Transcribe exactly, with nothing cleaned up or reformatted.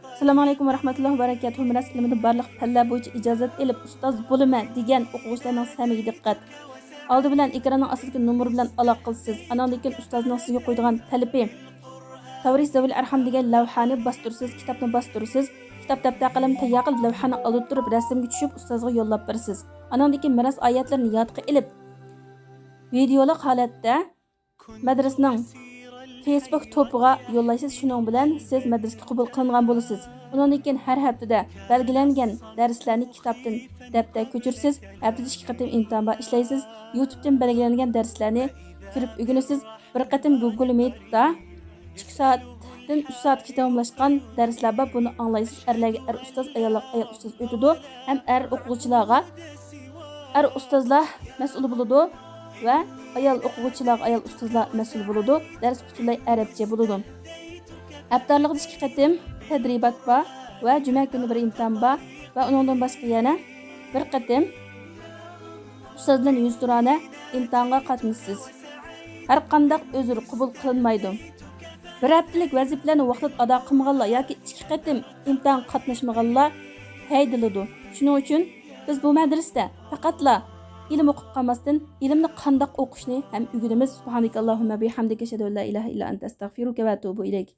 ئەسسالامۇ ئەلەيكۇم ۋە رەھمەتۇللاھى ۋە بەرىكاتۇھۇ. مىراس ئىلمىدىن بارلىق پەنلەر بويىچە ئىجازەت ئېلىپ ئۇستاز بولىمەن دېگەن ئوقۇغۇچىلارنىڭ سەمىگە دىققەت. ئالدى بىلەن ئېكراننىڭ ئاستىدىكى نومۇر بىلەن ئالاقە قىلىسىز. ئاناندىن كېيىن ئۇستازنىڭ سىزگە قويىدىغان تەلىپى، تەۋرىس زەۋىل ئەرھام دېگەن لەۋھانى باستۇرىسىز، كىتابنى باستۇرىسىز. كىتاب، دەپتەر، قەلەمنى تەييار قىلىپ، لەۋھانىڭ ئالدىدا تۇرۇپ رەسىمگە چۈشۈپ ئۇستازغا يوللاپ بېرىسىز. ئاناندىن كېيىن مىراس ئايەتلىرىنى يادقا ئېلىپ، ۋىدېئولۇق ھالەتتە مەدرىسىنىڭ فېيسبۇك توپىغا يوللايسىز. شۇنىڭ بىلەن سىز مەدرىسىگە قوبۇل قىلىنغان بولىسىز. ئۇنىڭدىن كېيىن ھەر ھەپتىدە بەلگىلەنگەن دەرسلەرنى كىتابتىن دەپتەر كۆچۈرىسىز. ھەپتىدە ئىككى قېتىم ئىمتىھان بار ئىشلەيسىز. يۇتۇبتىن بەلگىلەنگەن دەرسلەرنى كۆرۈپ ئۆگىنىسىز. بىر قېتىم گۇگل مىتتا ئىككى سائەتتىن ئۈچ سائەتكىچە داۋاملاشقان دەرسلەر بار. بۇنى ئاڭلايسىز. ئەرلەرگە ئەر ئۇستاز، ئاياللارغا ئايال ئۇستاز ئۆتىدۇ. ھەم ئەر ئوقۇغۇچىلارغا ئەر ئۇستازلار مەسئۇل بولىدۇ ۋە ئايال ئوقۇغۇچىلارغا ئايال ئۇستازلار مەسئۇل بولىدۇ. دەرس پۈتۈنلەي ئەرەبچە بولىدۇ. ھەپتە ئارىلىقىدا ئىككى قېتىم تەدرىبات بار ۋە جۈمە كۈنى بىر ئىمتىھان بار ۋە ئۇنىڭدىن باشقا يەنە بىر قېتىم ئۇستاز بىلەن يۈزتۇرانە ئىمتىھانغا قاتنىشىسىز. ھەر قانداق ئۆزۈر قوبۇل قىلىنمايدۇ. بىر ھەپتىلىك ۋەزىپىلەرنى ۋاقتىدا ئادا قىلمىغانلار ياكى ئىككى قېتىم ئىمتىھانغا قاتناشمىغانلار ھەيدىلىدۇ. شۇنىڭ ئۈچۈن بىز بۇ مەدرىسىدە پەقەتلا ئىلىم ئوقۇپ قالماستىن، ئىلىمنى قانداق ئوقۇشنى ھەم ئۆگىنىمىز. سۇبھانەكەللاھۇممە بىھەمدىكە، ئەشھەدۇ ئەن لا ئىلاھە ئىللا ئەنتە، ئەستەغفىرۇكە ۋە ئەتۇبۇ ئىلەيك.